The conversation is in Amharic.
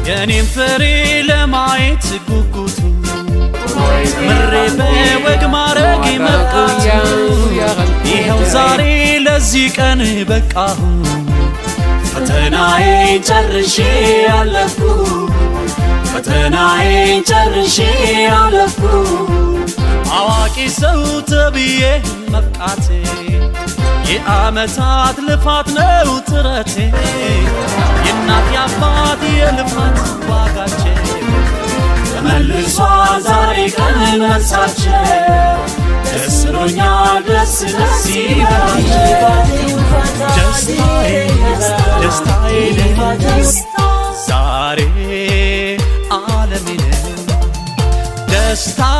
የኔም ፍሬ ለማየት ጉጉቱ፣ ተምሬ በወግ ማዕረግ መብቃቱ፣ ይኸው ዛሬ ለዚህ ቀን በቃሁ። ፈተናዬን ጨርሼ አለፍኩ፣ ፈተናዬን ጨርሼ አለፍኩ። አዋቂ ሰው ተብዬ መብቃቴ የዓመታት ልፋት ነው ጥረቴ፣ የእናት የአባት የልፋት ዋጋቸው ተመልሷል ዛሬ ቀን መልሳቸው። ደስ ብሎኛል፣ ደስ ደስ ይበላቸው። ደስታዬ ደስታዬ ዛሬ ዓለሜ ነው ደስታዬ።